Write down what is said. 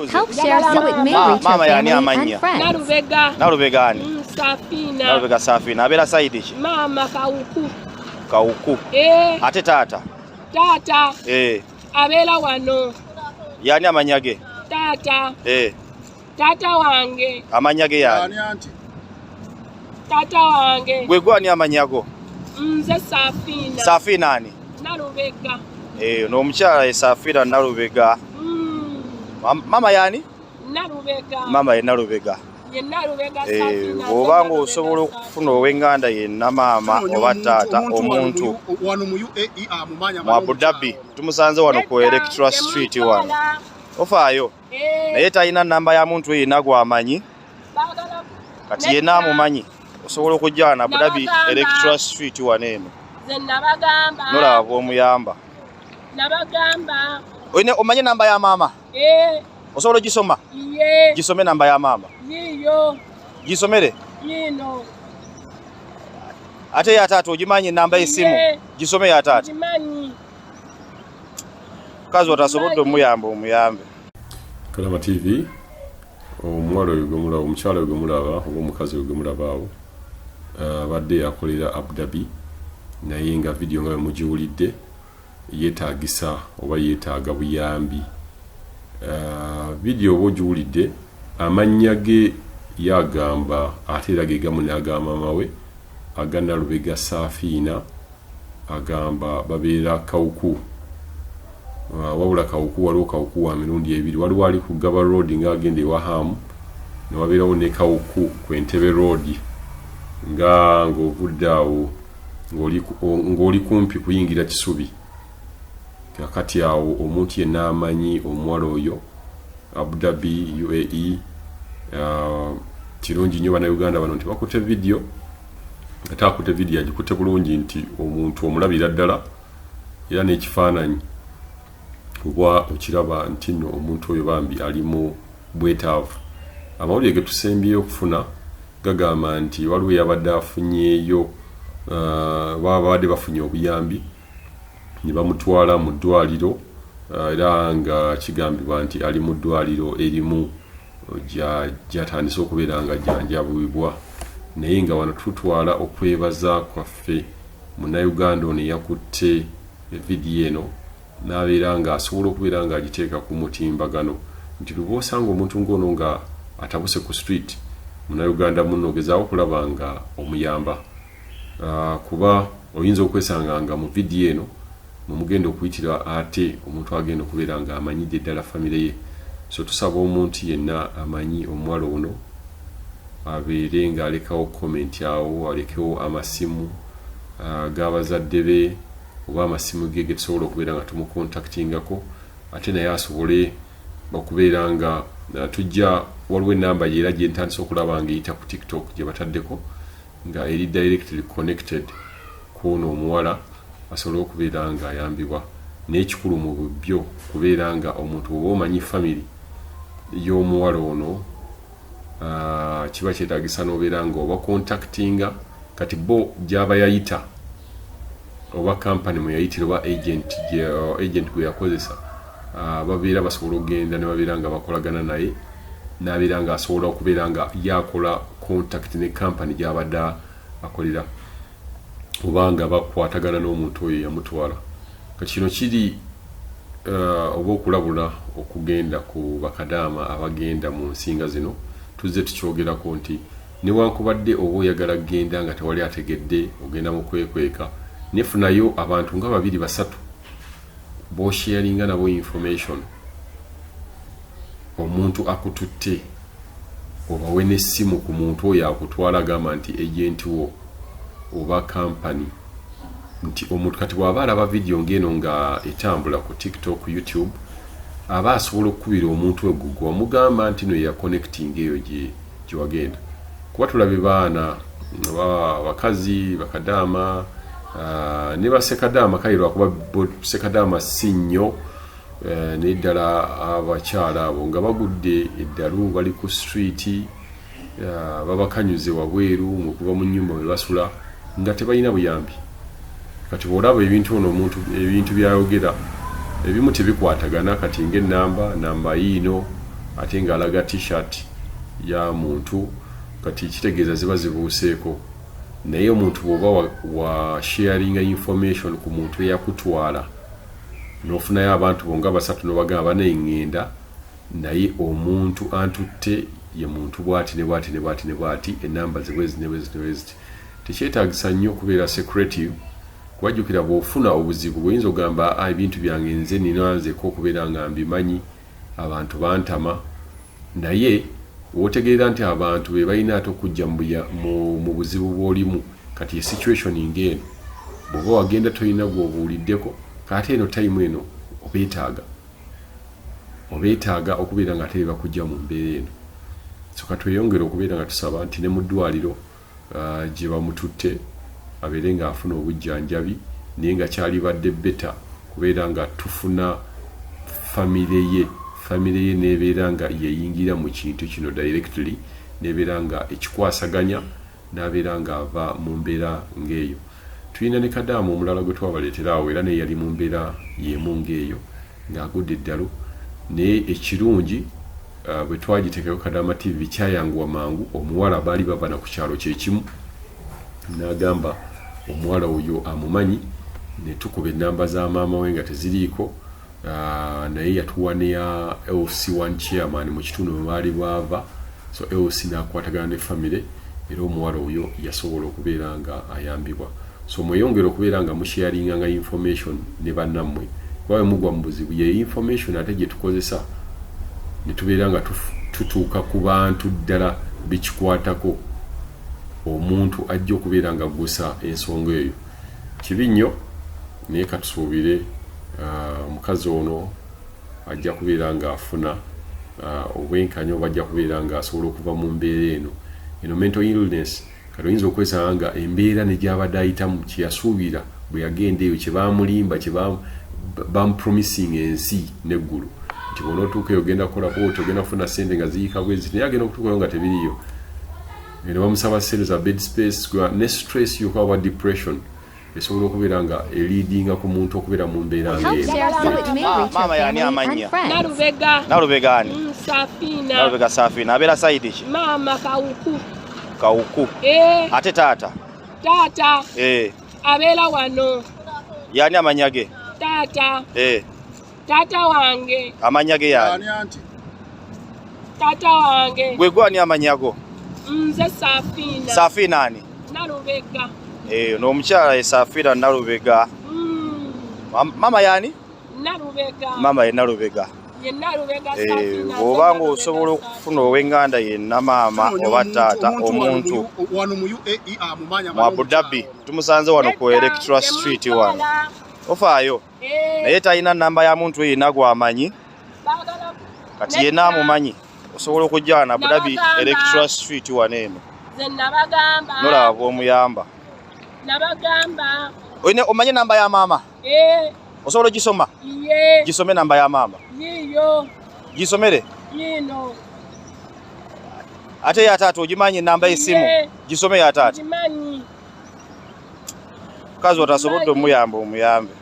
Help share so it may reach her Maama yani family and amannya? friends. Nalubega. Nalubega ani? Safina. Nalubega Safina abeera sayidi ki? Maama Kawuku. Kawuku. Eh. Ate taata? Taata. Eh. Abeera wano. Yani amannya ge? Taata. Eh. Taata wange. Amannya ge yani? Taata wange. Gwe gwani amannya go? Nze Safina. Safina ani? Nalubega. Eh, n'omukyala ye Safina Nalubega. Mama yani? Nalubega. Mama ye Nalubega. Ye Nalubega Eh, Safina. bw'oba ng'osobola okufuna ow'enganda yenna maama oba taata omuntu wano mu UAE amumanya mu Abu Dhabi, tumusanze wano ku Electra Street wano. Ofaayo naye talina namba ya muntu yenna gw'amanyi, kati yenna amumanyi osobola okujja wano Abu Dhabi Nabagamba. Electra Street wano eno Nze nabagamba. nolaba bw'omuyamba. Nabagamba. Oyina omanye namba ya maama? Eh. Osobola ogisoma? Iye. Gisome namba ya maama. Yiyo. Gisomere. Yino. Ate ya taata ogimanyi enamba y'essimu? Iye. Gisome ya taata. Ngimanyi. Mukazi watasobodde omuyamba omuyambe. Kalama TV, omuwala oyo gwemulaba, omukyala oyo gwemulaba oba omukazi oyo gwemulaba awo abadde akolera Abu Dhabi, naye nga vidiyo nga bwemugiwulidde yeetaagisa oba yeetaaga buyambi. Vidiyo oba ogiwulidde, amannya ge yagamba ate era ge gamu n'aga maama we aga Nalubega Saafiina, agamba babeera Kawuku. Wabula Kawuku waliwo Kawuku wa mirundi ebiri, waliwo ali ku Gaba Road ng'agenda ewa Hamu, ne wabeerawo ne Kawuku ku Entebbe Road nga ng'ovudde awo ng'oli kumpi kuyingira Kisubi. Kakati awo omuntu yenna amanyi omuwala oyo Abu Dhabi UAE, kirungi nnyo bannayuganda bano nti bakutte vidiyo, ate akutte vidiyo agikutte bulungi nti omuntu omulabira ddala era n'ekifaananyi oba okiraba nti nno omuntu oyo bambi ali mu bwetaavu. Amawulire ge tusembyeyo okufuna gagamba nti waliwo yabadde afunyeeyo, baba babadde bafunye obuyambi ne bamutwala mu ddwaliro, era nga kigambibwa nti ali mu ddwaliro erimu gyatandise okubeera nga jjanjabibwa, naye nga wano tutwala okwebaza kwaffe munnayuganda ono eyakutte vidiyo eno n'abeera ng'asobola okubeera ng'agiteeka ku mutimbagano nti luba osanga omuntu ng'ono nga atabuse ku street, munnayuganda munno ogezaako okulaba nga omuyamba, kuba oyinza okwesanga nga mu vidiyo eno mumugenda okuyitira ate omuntu agenda okubeera nga amanyidde ddala famire ye. So tusaba omuntu yenna amanyi omuwala ono abeere ng'alekawo comment awo, alekewo amasimu g'abazadde be oba amasimu ge getusobola okubeera nga tumucontactingako, ate naye asobole okubeera nga tujja. Waliwo enamba ye era gye ntandise okulaba nga eyita ku TikTok gye bataddeko nga eri directly connected ku ono omuwala, asobole okubeera nga ayambibwa. N'ekikulu mu byo kubeera nga omuntu oba omanyi family y'omuwala ono, kiba kyetaagisa n'obeera nga oba contactinga. Kati bo gy'aba yayita oba kampani mwe yayitira oba agent gwe yakozesa, babeera basobola okugenda ne babeera nga bakolagana naye, n'abeera nga asobola okubeera nga yakola contact ne kampani gy'abadde akolera oba nga bakwatagana n'omuntu oyo yamutwala. Kati kino kiri oba okulabula okugenda ku bakadaama abagenda mu nsinga zino. Tuzze tukyogerako nti newankubadde oba oyagala kugenda nga tewali ategedde, ogenda mu kwekweka, nefunayo abantu nga babiri basatu b'osharinga nabo information, omuntu akututte obawe n'essimu ku muntu oyo akutwala, agamba nti agent wo oba kampani, nti omuntu kati bw'aba alaba vidiyo ng'eno nga etambula ku TikTok, YouTube, aba asobola okukubira omuntu ogwo gwe wamugamba nti no yaconnecting eyo gye wagenda. Kuba tulabye baana bakazi bakadaama, ne basekadaama, kale lwakuba bo sekadaama si nnyo, naye ddala abakyala abo nga bagudde eddalu, bali ku street, babakanyuze wabweru mukuva mu nnyumba mwe basula nga tebalina buyambi. Kati bw'olaba ebintu ono omuntu ebintu byayogera ebimu tebikwatagana. Kati ng'ennamba namba yiino. ate ng'alaga t-shirt ya muntu kati kitegeeza ziba zibuuseeko naye omuntu bw'oba wa, wa sharinga information ku muntu eyakutwala n'ofunayo abantu bo nga basatu n'obagamba banaye ŋŋenda naye omuntu antutte ye muntu bwati ne bwati ne bwati ne bwati enamba ze bwezi ne bwezi ne bwezi tekyetaagisa nnyo okubeera secretive kubajjukira bw'ofuna obuzibu bw'oyinza okugamba ah, ebintu byange nze nina nzeka okubeera nga mbimanyi abantu bantama naye wotegeera nti abantu be balina ate okujja mu buzibu bw'olimu kati esituation ng'eno bw'oba wagenda tolina gw'obuuliddeko kati eno time eno obeetaaga obeetaaga okubeera nga ate bebakujja mu mbeera eno so katweyongere okubeera nga tusaba nti ne mu ddwaliro gye bamututte abeere ng'afuna obujjanjabi naye nga kyalibadde better kubeera nga tufuna famire ye famire ye nebeera nga yeyingira mu kintu kino directly nebeera nga ekikwasaganya n'abeera ng'ava mu mbeera ng'eyo tulina ne kadaamu omulala gwe twabaleetera awo era naye yali mu mbeera y'emu ng'eyo ng'agudde eddalu naye ekirungi bwe twagiteekako Kadaama TV kyayanguwa mangu omuwala baali bava na ku kyalo kyekimu n'agamba omuwala oyo amumanyi ne tukuba ennamba za maama we nga teziriiko naye yatuwa neya LC1 chairman mu kitundu mwe baali baava so LC n'akwatagana ne famire era omuwala oyo yasobola okubeera nga ayambibwa so mweyongere okubeera nga musharinganga information ne bannammwe kuba bwe mugwa mu buzibu ye information ate gye tukozesa ne tubeera nga tutuuka ku bantu ddala bekikwatako omuntu ajja okubeera nga aggusa ensonga eyo kibi nnyo naye katusuubire omukazi ono ajja kubeera ng'afuna obwenkanya oba ajja kubeera ng'asobola okuva mu mbeera eno eno mental illness kati oyinza okwesanga nga embeera ne gy'abadde ayitamu kye yasuubira bwe yagenda eyo kye baamulimba kye bamupromising ensi n'eggulu nti bw'onootuuka eyo ogenda kukola bwoti ogenda kufuna ssente nga ziyiika bwezi naye agenda okutuukayo nga tebiriyo eno bamusaba ssente za bed space ne stress yoka oba depression esobola okubeera nga eleadinga ku muntu okubeera mu mbeera ng'eno. Yani amannya Nalubega. Nalubega ani? Safina. Nalubega Safina abeera side ki? Maama Kawuku. Kawuku. Ate taata? Taata. Abeera wano. Yani amannya ge? Taata. Taata wange. Amannya ge yani? Taata wange. Gwe gwani amannya go? Nze Safina. Safina ani? Nalubega. N'omukyala ye Safina Nalubega. Mama yani? Nalubega. Mama ye Nalubega. Ye Nalubega Safina. Bw'oba ng'osobola okufuna ow'enganda yenna maama oba taata omuntu wano mu UAE amumanya mu Abu Dhabi tumusanze wano ku Electra Street wano ofaayo naye talina namba ya muntu yenna gw'amanyi kati yenna amumanyi osobola okujja wano Abu Dhabi Electra Street wano eno nolaba bw'omuyamba. Nabagamba. Omanyi namba ya maama? Osobola ogisoma? Gisome namba ya maama. Yiyo. Gisomere? Yino. Ate ya taata ogimanyi enamba y'essimu? Gisome ya taata. Ngimanyi. Mukazi watasobodde omuyamba omuyambe.